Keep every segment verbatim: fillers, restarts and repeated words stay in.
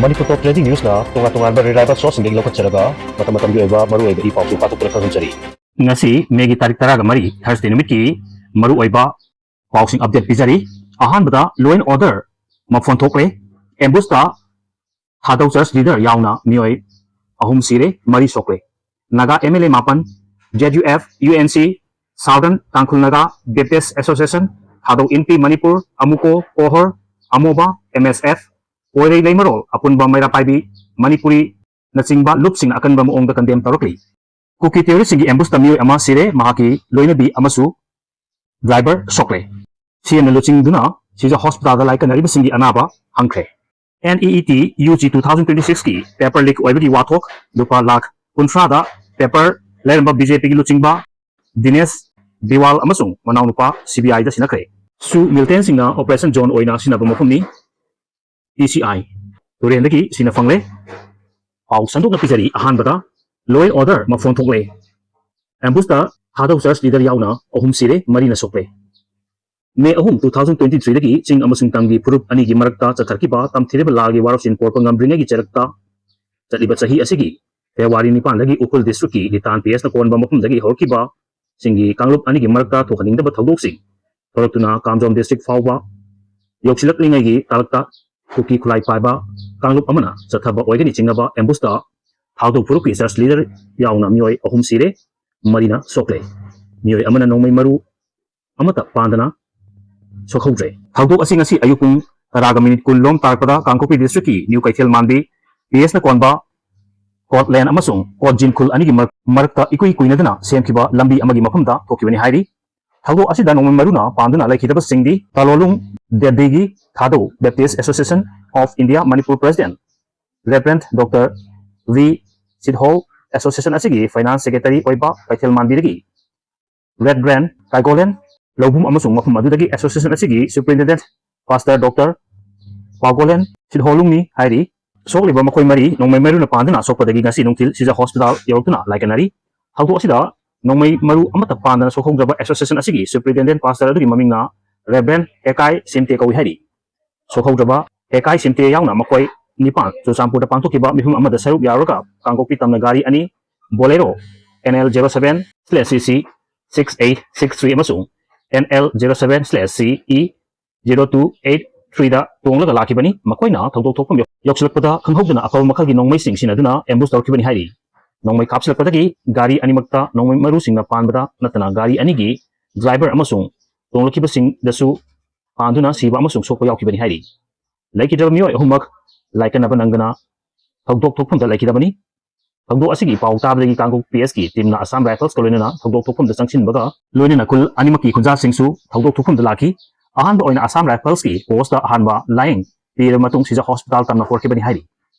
ꯃꯅꯤꯄꯨꯔ ꯇꯣꯞ trending ꯅ꯭ꯌꯨꯁꯅ ꯇꯣꯉꯥꯟ ꯇꯣꯉꯥꯟꯕ reliable ꯁꯣꯔꯁꯁꯤꯡꯗꯒꯤ ꯂꯧꯈꯠꯆꯔꯒ ꯃꯇꯝ ꯃꯇꯝꯒꯤ ꯑꯣꯏꯕ ꯃꯔꯨꯑꯣꯏꯕ ꯏ ꯄꯥꯎꯁꯨ ꯄꯥꯊꯣꯛꯇꯨꯅ ꯈꯪꯍꯟꯖꯔꯤ꯫ ꯉꯁꯤ ꯃꯦꯒꯤ ꯇꯥꯔꯤꯛ ꯇꯔꯥꯒ ꯃꯔꯤ, ꯊꯔꯁꯗꯦ ꯅꯨꯃꯤꯠꯀꯤ ꯃꯔꯨꯑꯣꯏꯕ ꯄꯥꯎꯁꯤꯡ ꯑꯞꯗꯦꯠ ꯄꯤꯖꯔꯤ꯫ ꯑꯍꯥꯟꯕꯗ, ꯂꯣ ꯑꯦꯟ ꯑꯣꯔꯗꯔ ꯃꯐꯣꯟ ꯊꯣꯛꯂꯦ꯫ ꯑꯦꯝꯕꯨꯁꯇ ꯊꯥꯗꯧ ꯆꯔꯆ ꯂꯤꯗꯔ ꯌꯥꯎꯅ ꯃꯤꯑꯣꯏ ꯑꯍꯨꯝ ꯁꯤꯔꯦ, ꯃꯔꯤ ꯁꯣꯛꯂꯦ꯫ ꯅꯥꯒꯥ ꯑꯦꯝ ꯑꯦꯜ ꯑꯦ ꯃꯥꯄꯟ, Z U F, U N C, southern Tangkhul Naga Baptist association, Thadou Inpi Manipur, AMUCO, KOHUR, ꯑꯃꯣꯕ, ꯑꯦꯝ ꯑꯦꯁ ꯑꯦꯐ, ꯀꯣꯏꯔꯩ ꯂꯩꯃꯔꯣꯜ ꯑꯄꯨꯟꯕ ꯃꯩꯔꯥ ꯄꯥꯏꯕꯤ ꯃꯅꯤꯄꯨꯔꯤꯅꯆꯤꯡꯕ ꯂꯨꯞꯁꯤꯡꯅ ꯑꯀꯟꯕ ꯃꯑꯣꯡꯗ ꯀꯟꯗꯦꯝ ꯇꯧꯔꯛꯂꯤ꯫ ꯀꯨꯀꯤ ꯇꯦꯔꯣꯔꯤꯁꯁꯤꯡꯒꯤ ꯑꯦꯝꯕꯨꯁꯇ ꯃꯤꯑꯣꯏ ꯑꯃ ꯁꯤꯔꯦ, ꯃꯍꯥꯛꯀꯤ ꯂꯣꯏꯅꯕꯤ ꯑꯃꯁꯨ ꯗ꯭ꯔꯥꯏꯚꯔ ꯁꯣꯛꯂꯦ꯫ ꯁꯤ ꯑꯦꯝꯅ ꯂꯨꯆꯤꯡꯗꯨꯅ ꯁꯤꯖ ꯍꯣꯁꯄꯤꯇꯥꯜꯗ ꯂꯥꯏꯀꯠꯅꯔꯤꯕꯁꯤꯡꯒꯤ ꯑꯅꯥꯕ ꯍꯪꯈ꯭ꯔꯦ꯫ N E E T U G two thousand twenty ꯁꯤꯛꯁꯀꯤ ꯄꯦꯄꯔ ꯂꯤꯛ ꯑꯣꯏꯕꯒꯤ ꯋꯥꯊꯣꯛ, ꯂꯨꯄꯥ ꯂꯥꯈ ꯀꯨꯟꯊ꯭ꯔꯥꯗ ꯄꯦꯄꯔ ꯂꯩꯔꯝꯕ ꯕꯤ ꯖꯦ ꯄꯤꯒꯤ ꯂꯨꯆꯤꯡꯕ ꯗꯤꯅꯦꯁ ꯕꯤꯋꯥꯜ ꯑꯃꯁꯨꯡ ꯃꯅꯥꯎꯅꯨꯄꯥ ꯁꯤ ꯕꯤ ꯑꯥꯏꯗ ꯁꯤꯟꯅꯈ꯭ꯔꯦ꯫ ꯁꯨ ꯃꯤꯂꯤꯇꯦꯟꯁꯤꯡꯅ ꯑꯣꯄꯔꯦꯁꯟ ꯖꯣꯟ ꯑꯣꯏꯅ ꯁꯤꯖꯤꯟꯅꯕ ꯃꯐꯝꯅꯤ꯫ ꯏ ꯁꯤ ꯑꯥꯏ ꯇꯨꯔꯦꯜꯗꯒꯤ ꯁꯤꯅ ꯐꯪꯂꯦ꯫ ꯄꯥꯎ ꯁꯟꯗꯣꯛꯅ ꯄꯤꯖꯔꯤ꯫ ꯑꯍꯥꯟꯕꯗ, ꯂꯣ ꯑꯦꯟ ꯑꯣꯔꯗꯔ ꯃꯐꯣꯟ ꯊꯣꯛꯂꯦ꯫ ꯑꯦꯝꯕꯨꯁꯇ ꯊꯥꯗꯧ ꯆꯔꯆ ꯂꯤꯗꯔ ꯌꯥꯎꯅ ꯑꯍꯨꯝ ꯁꯤꯔꯦ, ꯃꯔꯤꯅ ꯁꯣꯛꯂꯦ꯫ ꯃꯦ ꯑꯍꯨꯝ, ꯇꯨ ꯊꯥꯎꯖꯟ ꯇ꯭ꯋꯦꯟꯇꯤ ꯊ꯭ꯔꯤꯗꯒꯤ ꯆꯤꯡ ꯑꯃꯁꯨꯡ ꯇꯝꯒꯤ ꯐꯨꯔꯨꯞ ꯑꯅꯤꯒꯤ ꯃꯔꯛꯇ ꯆꯠꯊꯔꯛꯈꯤꯕ ꯇꯝꯊꯤꯔꯕ ꯂꯥꯒꯤ ꯋꯥꯔꯣꯞꯁꯤꯟ ꯄꯣꯔꯛꯄ ꯉꯝꯗ꯭ꯔꯤꯉꯩꯒꯤ ꯆꯔꯛꯇ ꯆꯠꯂꯤꯕ ꯆꯍꯤ ꯑꯁꯤꯒꯤ ꯐꯦꯕ꯭ꯔꯨꯋꯥꯔꯤ ꯅꯤꯄꯥꯟꯗꯒꯤ ꯎꯈ꯭ꯔꯨꯜ ꯗꯤꯁꯇ꯭ꯔꯤꯛꯀꯤ ꯂꯤꯇꯥꯟ ꯄꯤ ꯑꯦꯁꯅ ꯀꯣꯟꯕ ꯃꯐꯝꯗꯒꯤ ꯍꯧꯔꯛꯈꯤꯕ ꯆꯤꯡꯒꯤ ꯀꯥꯡꯂꯨꯞ ꯑꯅꯤꯒꯤ ꯃꯔꯛꯇ ꯊꯣꯛꯍꯟꯅꯤꯡꯗꯕ ꯊꯧꯗꯣꯛꯁꯤꯡ ꯊꯣꯔꯛꯇꯨꯅ ꯀꯥꯝꯖꯣꯝ ꯗꯤꯁꯇ꯭ꯔꯤꯛ ꯐꯥꯎꯕ ꯌꯧꯁꯤꯜꯂꯛꯂꯤꯉꯩꯒꯤ ꯇꯥꯂꯛꯇ ꯀꯨꯀꯤ ꯈꯨꯠꯂꯥꯏ ꯄꯥꯏꯕ ꯀꯥꯡꯂꯨꯞ ꯑꯃꯅ ꯆꯠꯊꯕ ꯑꯣꯏꯒꯅꯤ ꯆꯤꯡꯅꯕ ꯑꯦꯝꯕꯨꯁꯇ ꯊꯥꯎꯗꯧ ꯐꯨꯔꯨꯞꯀꯤ ꯆꯔꯆ ꯂꯤꯗꯔ ꯌꯥꯎꯅ ꯃꯤꯑꯣꯏ ꯑꯍꯨꯝ ꯁꯤꯔꯦ, ꯃꯔꯤꯅ ꯁꯣꯛꯂꯦ꯫ ꯃꯤꯑꯣꯏ ꯑꯃꯅ ꯅꯣꯡꯃꯩ ꯃꯔꯨ ꯑꯃꯠꯇ ꯄꯥꯟꯗꯅ ꯁꯣꯛꯍꯧꯗ꯭ꯔꯦ꯫ ꯊꯧꯗꯣꯛ ꯑꯁꯤ ꯉꯁꯤ ꯑꯌꯨꯛ ꯄꯨꯡ ꯇꯔꯥꯒ ꯃꯤꯅꯤꯠ ꯀꯨꯟ ꯂꯣꯝ ꯇꯥꯔꯛꯄꯗ ꯀꯥꯡꯄꯣꯛꯄꯤ ꯗꯤꯁꯇ꯭ꯔꯤꯛꯀꯤ ꯅ꯭ꯌꯨ ꯀꯩꯊꯦꯜ ꯃꯥꯟꯕꯤ ꯄꯤ ꯑꯦꯁꯅ ꯀꯣꯟꯕ ꯀꯣꯠꯂꯦꯟ ꯑꯃꯁꯨꯡ ꯀꯣꯠꯖꯤꯟ ꯈꯨꯜ ꯑꯅꯤꯒꯤ ꯃꯔꯛ-, ꯃꯔꯛꯇ ꯏꯀꯨꯏ ꯀꯨꯏꯅꯗꯅ ꯁꯦꯝꯈꯤꯕ ꯂꯝꯕꯤ ꯑꯃꯒꯤ ꯃꯐꯝꯗ ꯊꯣꯛꯈꯤꯕꯅꯤ ꯍꯥꯏꯔꯤ꯫ ꯊꯧꯗꯣꯛ ꯑꯁꯤꯗ ꯅꯣꯡꯃꯩ ꯃꯔꯨꯅ ꯄꯥꯟꯗꯨꯅ ꯂꯩꯈꯤꯗꯕꯁꯤꯡꯗꯤ ꯇꯥꯂꯣꯂꯨꯡ ꯗꯦꯕꯗꯤꯒꯤ Thadou Baptist association of India Manipur president reverend doctor V Sithol, association ꯑꯁꯤꯒꯤ ꯐꯥꯏꯅꯥꯟꯁ ꯁꯦꯀ꯭ꯔꯦꯇꯔꯤ ꯑꯣꯏꯕ ꯀꯩꯊꯦꯜ ꯃꯥꯟꯕꯤꯗꯒꯤ ꯔꯦꯚꯔꯦꯟꯗ ꯀꯥꯏꯒꯣꯂꯦꯟ ꯂꯧꯕꯨꯝ ꯑꯃꯁꯨꯡ ꯃꯐꯝ ꯑꯗꯨꯗꯒꯤ ꯑꯦꯁꯣꯁꯤꯌꯦꯁꯟ ꯑꯁꯤꯒꯤ ꯁꯨꯄꯔꯤꯟꯇꯦꯟꯗꯦꯟꯠ ꯄꯥꯁꯇꯔ ꯗꯣꯛꯇꯔ ꯄꯥꯒꯣꯂꯦꯟ ꯁꯤꯠꯍꯣꯂꯨꯡꯅꯤ ꯍꯥꯏꯔꯤ꯫ ꯁꯣꯛꯂꯤꯕ ꯃꯈꯣꯏ ꯃꯔꯤ ꯅꯣꯡꯃꯩ ꯃꯔꯨꯅ ꯄꯥꯟꯗꯨꯅ ꯁꯣꯛꯄꯗꯒꯤ ꯉꯁꯤ ꯅꯨꯡꯊꯤꯜ ꯁꯤꯖ ꯍꯣꯁꯄꯤꯇꯥꯜ ꯌꯧꯔꯛꯇꯨꯅ ꯂꯥꯏꯀꯠꯅꯔꯤ꯫ ꯊꯧꯗꯣꯛ ꯑꯁꯤꯗ ꯅꯣꯡꯃꯩ ꯃꯔꯨ ꯑꯃꯠꯇ ꯄꯥꯟꯗꯅ ꯁꯣꯛꯍꯧꯗ꯭ꯔꯕ ꯑꯦꯁꯣꯁꯤꯌꯦꯁꯟ ꯑꯁꯤꯒꯤ ꯁꯨꯄꯔꯤꯟꯇꯦꯟꯗꯦꯟꯠ ꯄꯥꯁꯇꯔ ꯑꯗꯨꯒꯤ ꯃꯃꯤꯡꯅ ꯔꯦꯚꯔꯦꯟꯗ ꯑꯦꯀꯥꯏ ꯁꯤꯝꯇꯦ ꯀꯧꯏ ꯍꯥꯏꯔꯤ꯫ ꯁꯣꯛꯍꯧꯗ꯭ꯔꯕ ꯑꯦꯀꯥꯏ ꯁꯤꯝꯇꯦ ꯌꯥꯎꯅ ꯃꯈꯣꯏ ꯅꯤꯄꯥꯟ ꯆꯨꯔꯆꯥꯟꯄꯨꯔꯗ ꯄꯥꯡꯊꯣꯛꯈꯤꯕ ꯃꯤꯐꯝ ꯑꯃꯗ ꯁꯔꯨꯛ ꯌꯥꯔꯨꯔꯒ ꯀꯥꯡꯄꯣꯛꯄꯤ ꯇꯝꯅ ꯒꯥꯔꯤ ꯑꯅꯤ, Bolero N L zero seven slash C C six eight six three ꯑꯃꯁꯨꯡ N L zero seven slash C E zero two eight three ꯗ ꯇꯣꯡꯂꯒ ꯂꯥꯛꯈꯤꯕꯅꯤ꯫ ꯃꯈꯣꯏꯅ ꯊꯧꯗꯣꯛ ꯊꯣꯛꯐꯝ ꯌꯧ-, ꯌꯧꯁꯤꯜꯂꯛꯄꯗ ꯈꯪꯍꯧꯗꯅ ꯑꯐꯕ ꯃꯈꯜꯒꯤ ꯅꯣꯡꯃꯩꯁꯤꯡ ꯁꯤꯖꯤꯟꯅꯗꯨꯅ ambush ꯇꯧꯔꯛꯈꯤꯕꯅꯤ ꯍꯥꯏꯔꯤ꯫ ꯅꯣꯡꯃꯩ ꯀꯥꯞꯁꯤꯜꯂꯛꯄꯗꯒꯤ ꯒꯥꯔꯤ ꯑꯅꯤꯃꯛꯇ ꯅꯣꯡꯃꯩ ꯃꯔꯨꯁꯤꯡꯅ ꯄꯥꯟꯕꯗ ꯅꯠꯇꯅ ꯒꯥꯔꯤ ꯑꯅꯤꯒꯤ driver ꯑꯃꯁꯨꯡ ꯇꯣꯡꯂꯛꯈꯤꯕꯁꯤꯡꯗꯁꯨ ꯄꯥꯟꯗꯨꯅ ꯁꯤꯕ ꯑꯃꯁꯨꯡ ꯁꯣꯛꯄ ꯌꯥꯎꯈꯤꯕꯅꯤ ꯍꯥꯏꯔꯤ꯫ ꯂꯩꯈꯤꯗ꯭ꯔꯕ ꯃꯤꯑꯣꯏ ꯑꯍꯨꯝꯃꯛ ꯂꯥꯏꯀꯠꯅꯕ ꯅꯪꯗꯅ ꯊꯧꯗꯣꯛ ꯊꯣꯛꯐꯝꯗ ꯂꯩꯈꯤꯗꯕꯅꯤ꯫ ꯊꯧꯗꯣꯛ ꯑꯁꯤꯒꯤ ꯄꯥꯎ ꯇꯥꯕꯗꯒꯤ ꯀꯥꯡꯄꯣꯛꯄꯤ P S ꯀꯤ teamꯅ Assam Riflesꯀ ꯂꯣꯏꯅꯅ ꯊꯧꯗꯣꯛ ꯊꯣꯛꯐꯝꯗ ꯆꯪꯁꯤꯟꯕꯒ ꯂꯣꯏꯅꯅ ꯈꯨꯜ ꯑꯅꯤꯃꯛꯀꯤ ꯈꯨꯟꯖꯥꯁꯤꯡꯁꯨ ꯊꯧꯗꯣꯛ ꯊꯣꯛꯐꯝꯗ ꯂꯥꯛꯈꯤ꯫ ꯑꯍꯥꯟꯕ ꯑꯣꯏꯅ Assam Riflesꯀꯤ postꯇ ꯑꯍꯥꯟꯕ ꯂꯥꯌꯦꯡ ꯄꯤꯔꯕ ꯃꯇꯨꯡ ꯁꯤꯖ hospital ꯇꯝꯅ ꯄꯨꯔꯛꯈꯤꯕꯅꯤ ꯍꯥꯏꯔꯤ꯫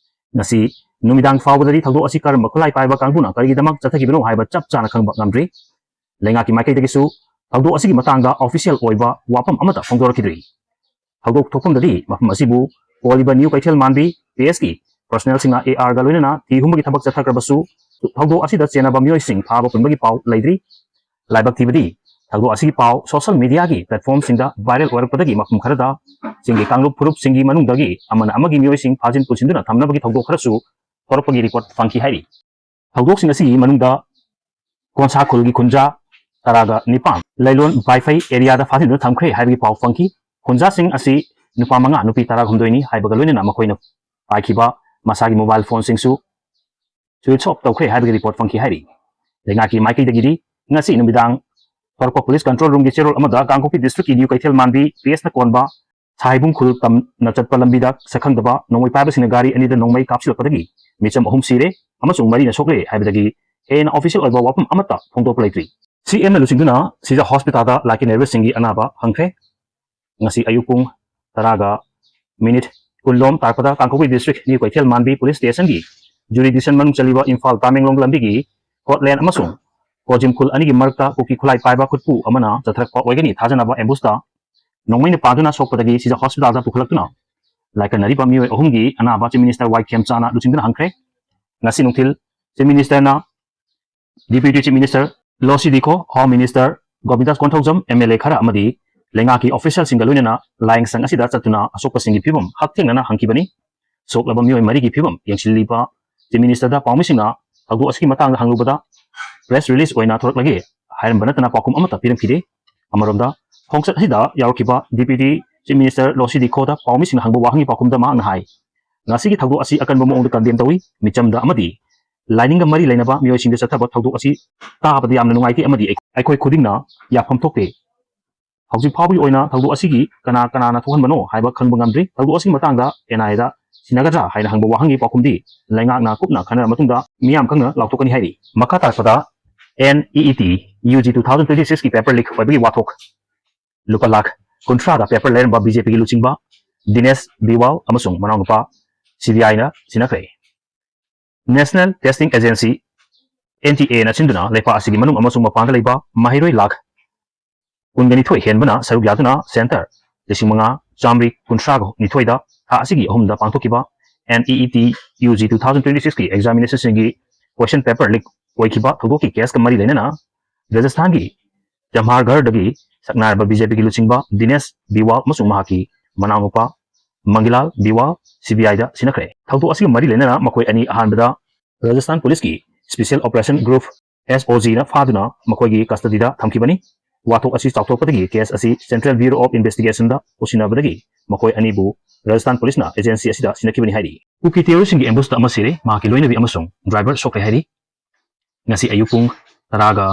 ꯉꯁꯤ ꯅꯨꯃꯤꯗꯥꯡ ꯐꯥꯎꯕꯗꯗꯤ ꯊꯧꯗꯣꯛ ꯑꯁꯤ ꯀꯔꯝꯕ ꯈꯨꯠꯂꯥꯏ ꯄꯥꯏꯕ ꯀꯥꯡꯕꯨꯅ ꯀꯔꯤꯒꯤꯗꯃꯛ ꯆꯠꯊꯈꯤꯕꯅꯣ ꯍꯥꯏꯕ ꯆꯞ ꯆꯥꯅ ꯈꯪꯕ ꯉꯝꯗ꯭ꯔꯤ꯫ ꯂꯩꯉꯥꯛꯀꯤ ꯃꯥꯏꯀꯩꯗꯒꯤꯁꯨ ꯊꯧꯗꯣꯛ ꯑꯁꯤꯒꯤ ꯃꯇꯥꯡꯗ official ꯑꯣꯏꯕ ꯋꯥꯐꯝ ꯑꯃꯠꯇ ꯐꯣꯡꯗꯣꯔꯛꯈꯤꯗ꯭ꯔꯤ꯫ ꯊꯧꯗꯣꯛ ꯊꯣꯛꯐꯝꯗꯗꯤ ꯃꯐꯝ ꯑꯁꯤꯕꯨ ꯀꯣꯜꯂꯤꯕ New ꯀꯩꯊꯦꯜ ꯃꯥꯟꯕꯤ P S ꯀꯤ personnelꯁꯤꯡꯅ A Rꯒ ꯂꯣꯏꯅꯅ ꯊꯤ ꯍꯨꯝꯕꯒꯤ ꯊꯕꯛ ꯆꯠꯊꯈ꯭ꯔꯕꯁꯨ ꯊꯧꯗꯣꯛ ꯑꯁꯤꯗ ꯆꯦꯟꯅꯕ ꯃꯤꯑꯣꯏꯁꯤꯡ ꯐꯥꯕ ꯄꯨꯟꯕꯒꯤ ꯄꯥꯎ ꯂꯩꯗ꯭ꯔꯤ꯫ ꯂꯥꯏꯕꯛ ꯊꯤꯕꯗꯤ ꯊꯧꯗꯣꯛ ꯑꯁꯤꯒꯤ ꯄꯥꯎ social mediaꯒꯤ platformꯁꯤꯡꯗ viral ꯑꯣꯏꯔꯛꯄꯗꯒꯤ ꯃꯐꯝ ꯈꯔꯗ ꯆꯤꯡꯒꯤ ꯀꯥꯡꯂꯨꯞ ꯐꯨꯔꯨꯞꯁꯤꯡꯒꯤ ꯃꯅꯨꯡꯗꯒꯤ ꯑꯃꯅ ꯑꯃꯒꯤ ꯃꯤꯑꯣꯏꯁꯤꯡ ꯐꯥꯖꯤꯟ ꯄꯨꯟꯁꯤꯟꯗꯨꯅ ꯊꯝꯅꯕꯒꯤ ꯊꯧꯗꯣꯛ ꯈꯔꯁꯨ ꯊꯣꯔꯛꯄꯒꯤ report ꯐꯪꯈꯤ ꯍꯥꯏꯔꯤ꯫ ꯊꯧꯗꯣꯛꯁꯤꯡ ꯑꯁꯤꯒꯤ ꯃꯅꯨꯡꯗ ꯀꯣꯟꯁꯥ ꯈꯨꯜꯒꯤ ꯈꯨꯟꯖꯥ ꯇꯔꯥꯒ ꯅꯤꯄꯥꯟ ꯂꯩꯂꯣꯟ ꯕꯥꯏꯐꯩ areaꯗ ꯐꯥꯖꯤꯟꯗꯨꯅ ꯊꯝꯈ꯭ꯔꯦ ꯍꯥꯏꯕꯒꯤ ꯄꯥꯎ ꯐꯪꯈꯤ꯫ ꯈꯨꯟꯖꯥꯁꯤꯡ ꯑꯁꯤ ꯅꯨꯄꯥ ꯃꯉꯥ, ꯅꯨꯄꯤ ꯇꯔꯥꯍꯨꯝꯗꯣꯏꯅꯤ ꯍꯥꯏꯕꯒ ꯂꯣꯏꯅꯅ ꯃꯈꯣꯏꯅ ꯄꯥꯏꯈꯤꯕ ꯃꯁꯥꯒꯤ mobile phoneꯁꯤꯡꯁꯨ switch off ꯇꯧꯈ꯭ꯔꯦ ꯍꯥꯏꯕꯒꯤ report ꯐꯪꯈꯤ ꯍꯥꯏꯔꯤ꯫ ꯂꯩꯉꯥꯛꯀꯤ ꯃꯥꯏꯀꯩꯗꯒꯤꯗꯤ ꯉꯁꯤ ꯅꯨꯃꯤꯗꯥꯡ ꯊꯣꯔꯛꯄ police control roomꯒꯤ ꯆꯦꯔꯣꯜ ꯑꯃꯗ ꯀꯥꯡꯄꯣꯛꯄꯤ districtꯀꯤ New ꯀꯩꯊꯦꯜ ꯃꯥꯟꯕꯤ P Sꯅ ꯀꯣꯟꯕ ꯁꯥꯍꯩꯕꯨꯡ ꯈꯨꯜ ꯇꯝꯅ ꯆꯠꯄ ꯂꯝꯕꯤꯗ ꯁꯛꯈꯪꯗꯕ ꯅꯣꯡꯃꯩ ꯄꯥꯏꯕꯁꯤꯡꯅ ꯒꯥꯔꯤ ꯑꯅꯤꯗ ꯅꯣꯡꯃꯩ ꯀꯥꯞꯁꯤꯜꯂꯛꯄꯗꯒꯤ ꯃꯤꯆꯝ ꯑꯍꯨꯝ ꯁꯤꯔꯦ ꯑꯃꯁꯨꯡ ꯃꯔꯤꯅ ꯁꯣꯛꯂꯦ ꯍꯥꯏꯕꯗꯒꯤ ꯍꯦꯟꯅ official ꯑꯣꯏꯕ ꯋꯥꯐꯝ ꯑꯃꯠꯇ ꯐꯣꯡꯗꯣꯛꯄ ꯂꯩꯇ꯭ꯔꯤ꯫ C Mꯅ ꯂꯨꯆꯤꯡꯗꯨꯅ ꯁꯤꯖ hospitalꯗ ꯂꯥꯏꯀꯠꯅꯔꯤꯕꯁꯤꯡꯒꯤ ꯑꯅꯥꯕ ꯍꯪꯈ꯭ꯔꯦ꯫ ꯉꯁꯤ ꯑꯌꯨꯛ ꯄꯨꯡ ꯇꯔꯥꯒ minute ꯀꯨꯟꯂꯣꯝ ꯇꯥꯔꯛꯄꯗ ꯀꯥꯡꯄꯣꯛꯄꯤ district New ꯀꯩꯊꯦꯜ ꯃꯥꯟꯕꯤ police stationꯒꯤ jurisdiction ꯃꯅꯨꯡ ꯆꯜꯂꯤꯕ ꯏꯝꯐꯥꯜ ꯇꯥꯃꯦꯡꯂꯣꯡ ꯂꯝꯕꯤꯒꯤ ꯀꯣꯠꯂꯦꯟ ꯑꯃꯁꯨꯡ ꯀꯣꯖꯤꯝ ꯈꯨꯜ ꯑꯅꯤꯒꯤ ꯃꯔꯛꯇ ꯀꯨꯀꯤ ꯈꯨꯠꯂꯥꯏ ꯄꯥꯏꯕ ꯈꯨꯠꯄꯨ ꯑꯃꯅ ꯆꯠꯊꯔꯛꯄ ꯑꯣꯏꯒꯅꯤ ꯊꯥꯖꯅꯕ ambusht ꯅꯣꯡꯃꯩꯅ ꯄꯥꯟꯗꯨꯅ ꯁꯣꯛꯄꯗꯒꯤ ꯁꯤꯖ hospitalꯗ ꯄꯨꯈꯠꯂꯛꯇꯨꯅ ꯂꯥꯏꯀꯠꯅꯔꯤꯕ ꯃꯤꯑꯣꯏ ꯑꯍꯨꯝꯒꯤ ꯑꯅꯥꯕ Chief Minister ꯋꯥꯏ ꯈꯦꯝꯆꯥꯅ ꯂꯨꯆꯤꯡꯗꯨꯅ ꯍꯪꯈ꯭ꯔꯦ꯫ ꯉꯁꯤ ꯅꯨꯡꯊꯤꯜ Chief Ministerꯅ Deputy Chief Minister ꯂꯣꯁꯤ ꯗꯤꯈꯣ, Home Minister ꯒꯣꯕꯤꯟꯗꯥꯁ Konthoujam, M L A ꯈꯔ ꯑꯃꯗꯤ ꯂꯩꯉꯥꯛꯀꯤ officialꯁꯤꯡꯒ ꯂꯣꯏꯅꯅ ꯂꯥꯏꯌꯦꯡꯁꯪ ꯑꯁꯤꯗ ꯆꯠꯇꯨꯅ ꯑꯁꯣꯛꯄꯁꯤꯡꯒꯤ ꯐꯤꯕꯝ ꯍꯛꯊꯦꯡꯅꯅ ꯍꯪꯈꯤꯕꯅꯤ꯫ ꯁꯣꯛꯂꯕ ꯃꯤꯑꯣꯏ ꯃꯔꯤꯒꯤ ꯐꯤꯕꯝ ꯌꯦꯡꯁꯤꯜꯂꯤꯕ Chief Ministerꯗ ꯄꯥꯎꯃꯤꯁꯤꯡꯅ ꯊꯧꯗꯣꯛ ꯑꯁꯤꯒꯤ ꯃꯇꯥꯡꯗ ꯍꯪꯂꯨꯕꯗ press release ꯑꯣꯏꯅ ꯊꯣꯔꯛꯂꯒꯦ ꯍꯥꯏꯔꯝꯕ ꯅꯠꯇꯅ ꯄꯥꯎꯈꯨꯝ ꯑꯃꯠꯇ ꯄꯤꯔꯝꯈꯤꯗꯦ꯫ ꯑꯃꯔꯣꯝꯗ, ꯈꯣꯡꯆꯠ ꯑꯁꯤꯗ ꯌꯥꯎꯔꯛꯈꯤꯕ Deputy Chief Minister ꯂꯣꯁꯤ ꯗꯤꯈꯣꯗ ꯄꯥꯎꯃꯤꯁꯤꯡꯅ ꯍꯪꯕ ꯋꯥꯍꯪꯒꯤ ꯄꯥꯎꯈꯨꯝꯗ ꯃꯍꯥꯛꯅ ꯍꯥꯏ, ꯉꯁꯤꯒꯤ ꯊꯧꯗꯣꯛ ꯑꯁꯤ ꯑꯀꯟꯕ ꯃꯑꯣꯡꯗ condemn ꯇꯧꯏ꯫ ꯃꯤꯆꯝꯗ ꯑꯃꯗꯤ ꯂꯥꯏꯅꯤꯡꯒ ꯃꯔꯤ ꯂꯩꯅꯕ ꯃꯤꯑꯣꯏꯁꯤꯡꯗ ꯆꯠꯊꯕ ꯊꯧꯗꯣꯛ ꯑꯁꯤ ꯇꯥꯕꯗ ꯌꯥꯝꯅ ꯅꯨꯡꯉꯥꯏꯇꯦ ꯑꯃꯗꯤ ꯑꯩꯈꯣꯏ ꯈꯨꯗꯤꯡꯅ ꯌꯥꯐꯝ ꯊꯣꯛꯇꯦ꯫ ꯍꯧꯖꯤꯛ ꯐꯥꯎꯕꯒꯤ ꯑꯣꯏꯅ ꯊꯧꯗꯣꯛ ꯑꯁꯤꯒꯤ ꯀꯅꯥ ꯀꯅꯥꯅ ꯊꯣꯛꯍꯟꯕꯅꯣ ꯍꯥꯏꯕ ꯈꯪꯕ ꯉꯝꯗ꯭ꯔꯤ꯫ ꯊꯧꯗꯣꯛ ꯑꯁꯤꯒꯤ ꯃꯇꯥꯡꯗ NIAꯗ ꯁꯤꯟꯅꯒꯗ꯭ꯔꯥ ꯍꯥꯏꯅ ꯍꯪꯕ ꯋꯥꯍꯪꯒꯤ ꯄꯥꯎꯈꯨꯝꯗꯤ ꯂꯩꯉꯥꯛꯅ ꯀꯨꯞꯅ ꯈꯟꯅꯔꯕ ꯃꯇꯨꯡꯗ ꯃꯤꯌꯥꯝ ꯈꯪꯅ ꯂꯥꯎꯊꯣꯛꯀꯅꯤ ꯍꯥꯏꯔꯤ꯫ ꯃꯈꯥ ꯇꯥꯔꯛꯄꯗ NEET UG two thousand twenty sixꯀꯤ paper leak ꯑꯣꯏꯕꯒꯤ ꯋꯥꯊꯣꯛ꯫ ꯂꯨꯄꯥ ꯂꯥꯈ ꯀꯨꯟꯊ꯭ꯔꯥꯗ paper ꯂꯩꯔꯝꯕ BJPꯒꯤ ꯂꯨꯆꯤꯡꯕ ꯗꯤꯅꯦꯁ ꯕꯤꯋꯥꯜ ꯑꯃꯁꯨꯡ ꯃꯅꯥꯎꯅꯨꯄꯥ CBIꯅ ꯁꯤꯟꯅꯈ꯭ꯔꯦ꯫ National Testing Agency, NTAꯅ ꯁꯤꯟꯗꯨꯅ ꯂꯩꯄꯥꯛ ꯑꯁꯤꯒꯤ ꯃꯅꯨꯡ ꯑꯃꯁꯨꯡ ꯃꯄꯥꯟꯗ ꯂꯩꯕ ꯃꯍꯩꯔꯣꯏ ꯂꯥꯈ ꯀꯨꯟꯒ ꯅꯤꯊꯣꯏ ꯍꯦꯟꯕꯅ ꯁꯔꯨꯛ ꯌꯥꯗꯨꯅ center ꯂꯤꯁꯤꯡ ꯃꯉꯥ ꯆꯥꯝꯃꯔꯤ ꯀꯨꯟꯊ꯭ꯔꯥꯒ ꯅꯤꯊꯣꯏꯗ ꯊꯥ ꯑꯁꯤꯒꯤ ꯑꯍꯨꯝꯗ ꯄꯥꯡꯊꯣꯛꯈꯤꯕ NEET UG two thousand twenty sixꯀꯤ examinationꯁꯤꯡꯒꯤ question paper leak ꯑꯣꯏꯈꯤꯕ ꯊꯧꯗꯣꯛꯀꯤ caseꯀ ꯃꯔꯤ ꯂꯩꯅꯅ ꯔꯥꯖꯁꯊꯥꯟꯒꯤ ꯆꯝꯍꯥꯔꯒꯔꯗꯒꯤ ꯁꯛꯅꯥꯏꯔꯕ BJPꯒꯤ ꯂꯨꯆꯤꯡꯕ ꯗꯤꯅꯦꯁ ꯕꯤꯋꯥꯜ ꯑꯃꯁꯨꯡ ꯃꯍꯥꯛꯀꯤ ꯃꯅꯥꯎꯅꯨꯄꯥ ꯃꯪꯒꯤꯂꯥꯜ ꯕꯤꯋꯥꯜ CBIꯗ ꯁꯤꯟꯅꯈ꯭ꯔꯦ꯫ ꯊꯧꯗꯣꯛ ꯑꯁꯤꯒ ꯃꯔꯤ ꯂꯩꯅꯅ ꯃꯈꯣꯏ ꯑꯅꯤ ꯑꯍꯥꯟꯕꯗ ꯔꯥꯖꯁꯊꯥꯟ ꯄꯨꯂꯤꯁꯀꯤ Special Operation Group, SOGꯅ ꯐꯥꯗꯨꯅ ꯃꯈꯣꯏꯒꯤ custodyꯗ ꯊꯝꯈꯤꯕꯅꯤ꯫ ꯋꯥꯊꯣꯛ ꯑꯁꯤ ꯆꯥꯎꯊꯣꯛꯄꯗꯒꯤ case ꯑꯁꯤ Central Bureau of Investigationꯗ ꯄꯨꯁꯤꯟꯅꯕꯗꯒꯤ ꯃꯈꯣꯏ ꯑꯅꯤꯕꯨ ꯔꯥꯖꯁꯊꯥꯟ ꯄꯨꯂꯤꯁꯅ agency ꯑꯁꯤꯗ ꯁꯤꯟꯅꯈꯤꯕꯅꯤ ꯍꯥꯏꯔꯤ꯫ ꯀꯨꯀꯤ terroristꯁꯤꯡꯒꯤ ambushꯇ ꯑꯃ ꯁꯤꯔꯦ, ꯃꯍꯥꯛꯀꯤ ꯂꯣꯏꯅꯕꯤ ꯑꯃꯁꯨꯡ driver ꯁꯣꯛꯈ꯭ꯔꯦ ꯍꯥꯏꯔꯤ꯫ ꯉꯁꯤ ꯑꯌꯨꯛ ꯄꯨꯡ ꯇꯔꯥꯒ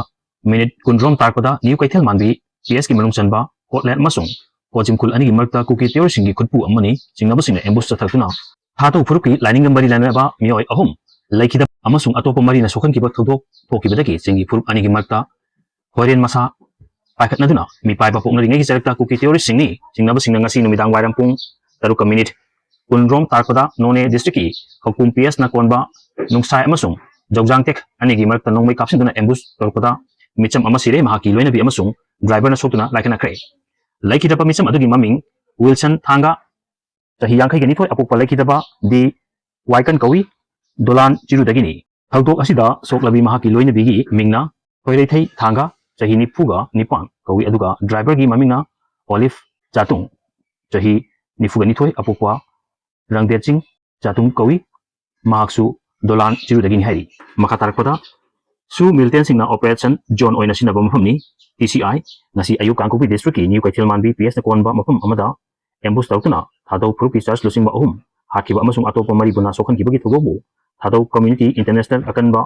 ꯃꯤꯅꯤꯠ ꯀꯨꯟꯔꯣꯝ ꯇꯥꯔꯛꯄꯗ New ꯀꯩꯊꯦꯜ ꯃꯥꯟꯕꯤ PSꯀꯤ ꯃꯅꯨꯡ ꯆꯟꯕ ꯀꯣꯠꯂꯦꯠ ꯑꯃꯁꯨꯡ ꯀꯣꯖꯤꯝꯈꯨꯜ ꯑꯅꯤꯒꯤ ꯃꯔꯛꯇ ꯀꯨꯀꯤ terroristꯁꯤꯡꯒꯤ ꯈꯨꯠꯄꯨ ꯑꯃꯅꯤ ꯆꯤꯡꯅꯕꯁꯤꯡꯅ ambush ꯆꯠꯊꯗꯨꯅ ꯊꯥꯗꯧ ꯐꯨꯔꯨꯞꯀꯤ ꯂꯥꯏꯅꯤꯡꯒ ꯃꯔꯤ ꯂꯩꯅꯕ ꯃꯤꯑꯣꯏ ꯑꯍꯨꯝ ꯂꯩꯈꯤꯗꯕ ꯑꯃꯁꯨꯡ ꯑꯇꯣꯞꯄ ꯃꯔꯤꯅ ꯁꯣꯛꯍꯟꯈꯤꯕ ꯊꯧꯗꯣꯛ ꯊꯣꯛꯈꯤꯕꯗꯒꯤ ꯆꯤꯡꯒꯤ ꯐꯨꯔꯨꯞ ꯑꯅꯤꯒꯤ ꯃꯔꯛꯇ ꯍꯣꯏꯔꯦꯟ ꯃꯁꯥ ꯄꯥꯏꯈꯠꯅꯗꯨꯅ ꯃꯤꯄꯥꯏꯕ ꯄꯣꯛꯅꯔꯤꯉꯩꯒꯤ ꯆꯔꯛꯇ ꯀꯨꯀꯤ terroristꯁꯤꯡꯅꯤ ꯆꯤꯡꯅꯕꯁꯤꯡꯅ ꯉꯁꯤ ꯅꯨꯃꯤꯗꯥꯡ ꯋꯥꯏꯔꯝ ꯄꯨꯡ ꯇꯔꯨꯛꯀ ꯃꯤꯅꯤꯠ ꯀꯨꯟꯔꯣꯝ ꯇꯥꯔꯛꯄꯗ ꯅꯣꯅꯦ districtꯀꯤ ꯈꯧꯄꯨꯝ PSꯅ ꯀꯣꯟꯕ ꯅꯨꯡꯁꯥꯏ ꯑꯃꯁꯨꯡ ꯖꯧꯖꯥꯡꯇꯦꯛ ꯑꯅꯤꯒꯤ ꯃꯔꯛꯇ ꯅꯣꯡꯃꯩ ꯀꯥꯞꯁꯤꯟꯗꯨꯅ ambush ꯇꯧꯔꯛꯄꯗ ꯃꯤꯆꯝ ꯑꯃ ꯁꯤꯔꯦ, ꯃꯍꯥꯛꯀꯤ ꯂꯣꯏꯅꯕꯤ ꯑꯃꯁꯨꯡ driverꯅ ꯁꯣꯛꯇꯨꯅ ꯂꯥꯏꯀꯠꯅꯈ꯭ꯔꯦ꯫ ꯂꯩꯈꯤꯗꯕ ꯃꯤꯆꯝ ꯑꯗꯨꯒꯤ ꯃꯃꯤꯡ ꯋꯤꯜꯁꯟ ꯊꯥꯡꯒ, ꯆꯍꯤ ꯌꯥꯡꯈꯩꯒ ꯅꯤꯊꯣꯏ, ꯑꯄꯣꯛꯄ ꯂꯩꯈꯤꯗꯕ ꯗꯤ ꯋꯥꯏꯀꯟ ꯀꯧꯏ, ꯗꯣꯂꯥꯟ ꯆꯤꯔꯨꯗꯒꯤꯅꯤ꯫ ꯊꯧꯗꯣꯛ ꯑꯁꯤꯗ ꯁꯣꯛꯂꯕꯤ ꯃꯍꯥꯛꯀꯤ ꯂꯣꯏꯅꯕꯤꯒꯤ ꯃꯤꯡꯅ ꯈꯣꯏꯔꯩꯊꯩ ꯊꯥꯡꯒ, ꯆꯍꯤ ꯅꯤꯐꯨꯒ ꯅꯤꯄꯥꯟ ꯀꯧꯏ, ꯑꯗꯨꯒ driverꯒꯤ ꯃꯃꯤꯡꯅ ꯑꯣꯂꯤꯐ ꯆꯥꯇꯨꯡ, ꯆꯍꯤ ꯅꯤꯐꯨꯒ ꯅꯤꯊꯣꯏ, ꯑꯄꯣꯛꯄ ꯔꯪꯗꯦꯠ ꯁꯤꯡ, ꯆꯥꯇꯨꯡ ꯀꯧꯏ꯫ ꯃꯍꯥꯛꯁꯨ ꯗꯣꯂꯥꯟ ꯆꯤꯔꯨꯗꯒꯤꯅꯤ ꯍꯥꯏꯔꯤ꯫ ꯃꯈꯥ ꯇꯥꯔꯛꯄꯗ, ꯁꯨ militantꯁꯤꯡꯅ operation zone ꯑꯣꯏꯅ ꯁꯤꯖꯤꯟꯅꯕ ꯃꯐꯝꯅꯤ꯫ ꯇꯤ ꯁꯤ ꯑꯥꯏ ꯉꯁꯤ ꯑꯌꯨꯛ ꯀꯥꯡꯄꯣꯛꯄꯤ districtꯀꯤ ꯅ꯭ꯌꯨ ꯀꯩꯊꯦꯜ ꯃꯥꯟꯕꯤ ꯄꯤ ꯑꯦꯁꯅ ꯀꯣꯟꯕ ꯃꯐꯝ ꯑꯃꯗ ambush ꯇꯧꯗꯨꯅ ꯊꯥꯗꯧ ꯐꯨꯔꯨꯞꯀꯤ church ꯂꯨꯆꯤꯡꯕ ꯑꯍꯨꯝ ꯍꯥꯠꯈꯤꯕ ꯑꯃꯁꯨꯡ ꯑꯇꯣꯞꯄ ꯃꯔꯤꯕꯨ ꯅꯥ ꯁꯣꯛꯍꯟꯈꯤꯕꯒꯤ ꯊꯧꯗꯣꯛꯄꯨ ꯊꯥꯗꯧ community international ꯑꯀꯟꯕ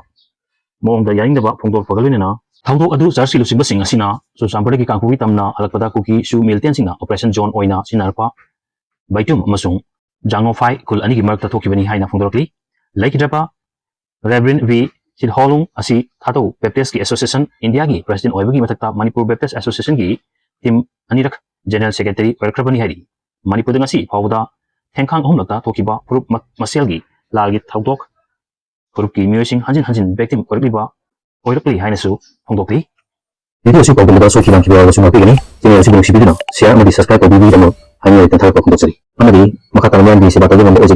ꯃꯑꯣꯡꯗ ꯌꯥꯅꯤꯡꯗꯕ ꯐꯣꯡꯗꯣꯔꯛꯄꯒ ꯂꯣꯏꯅꯅ ꯊꯧꯗꯣꯛ ꯑꯗꯨ churchꯀꯤ ꯂꯨꯆꯤꯡꯕꯁꯤꯡ ꯑꯁꯤꯅ ꯆꯨꯔꯆꯥꯟꯄꯨꯔꯗꯒꯤ ꯀꯥꯡꯄꯣꯛꯄꯤ ꯇꯝꯅ ꯍꯜꯂꯛꯄꯗ ꯀꯨꯀꯤ ꯁꯨ militantꯁꯤꯡꯅ operation zone ꯑꯣꯏꯅ ꯁꯤꯖꯤꯟꯅꯔꯛꯄ ꯕꯩꯇꯨꯝ ꯑꯃꯁꯨꯡ ꯖꯥꯡꯉꯣꯐꯥꯏ ꯈꯨꯜ ꯑꯅꯤꯒꯤ ꯃꯔꯛꯇ ꯊꯣꯛꯈꯤꯕꯅꯤ ꯍꯥꯏꯅ ꯐꯣꯡꯗꯣꯔꯛꯂꯤ꯫ ꯂꯩꯈꯤꯗ꯭ꯔꯕ Reverend ꯚꯤ ꯁꯤꯠꯍꯣꯂꯨꯡ ꯑꯁꯤ ꯊꯥꯗꯧ Baptistꯀꯤ Association Indiaꯒꯤ president ꯑꯣꯏꯕꯒꯤ ꯃꯊꯛꯇ ꯃꯅꯤꯄꯨꯔ Baptist Associationꯒꯤ team ꯑꯅꯤꯔꯛ general secretary ꯑꯣꯏꯔꯛꯈ꯭ꯔꯕꯅꯤ ꯍꯥꯏꯔꯤ꯫ ꯃꯅꯤꯄꯨꯔꯗ ꯉꯁꯤ ꯐꯥꯎꯕꯗ ꯊꯦꯡꯈꯥꯡ ꯑꯍꯨꯝꯂꯛꯇ ꯊꯣꯛꯈꯤꯕ ꯐꯨꯔꯨꯞ ꯃ-, ꯃꯁꯦꯜꯒꯤ ꯂꯥꯜꯒꯤ ꯊꯧꯗꯣꯛ ꯐꯨꯔꯨꯞꯀꯤ ꯃꯤꯑꯣꯏꯁꯤꯡ ꯍꯟꯖꯤꯟ ꯍꯟꯖꯤꯟ victim ꯑꯣꯏꯔꯛꯂꯤꯕ, ꯑꯣꯏꯔꯛꯂꯤ ꯍꯥꯏꯅꯁꯨ ꯐꯣꯡꯗꯣꯛꯂꯤ꯫ Video ꯑꯁꯤ ꯄꯥꯎꯗꯝꯕꯗ ꯁꯣꯏꯈꯤ ꯂꯥꯟꯈꯤꯕ ꯌꯥꯎꯔꯕꯁꯨ ꯉꯥꯛꯄꯤꯒꯅꯤ꯫ Channel ꯑꯁꯤꯕꯨ ꯅꯨꯡꯁꯤꯕꯤꯗꯨꯅ share ꯑꯃꯗꯤ subscribe ꯇꯧꯕꯤꯕꯒꯤꯗꯃꯛ ꯍꯥꯏꯅꯤꯡꯉꯥꯏ ꯂꯩꯇꯅ ꯊꯥꯒꯠꯄ ꯐꯣꯡꯗꯣꯛꯆꯔꯤ꯫ ꯑꯃꯗꯤ ꯃꯈꯥ ꯇꯥꯅ ꯃꯤꯌꯥꯝꯒꯤ ꯁꯦꯕꯥ ꯇꯧꯕ ꯉꯝꯕ ꯑꯣꯏꯖꯒꯦ꯫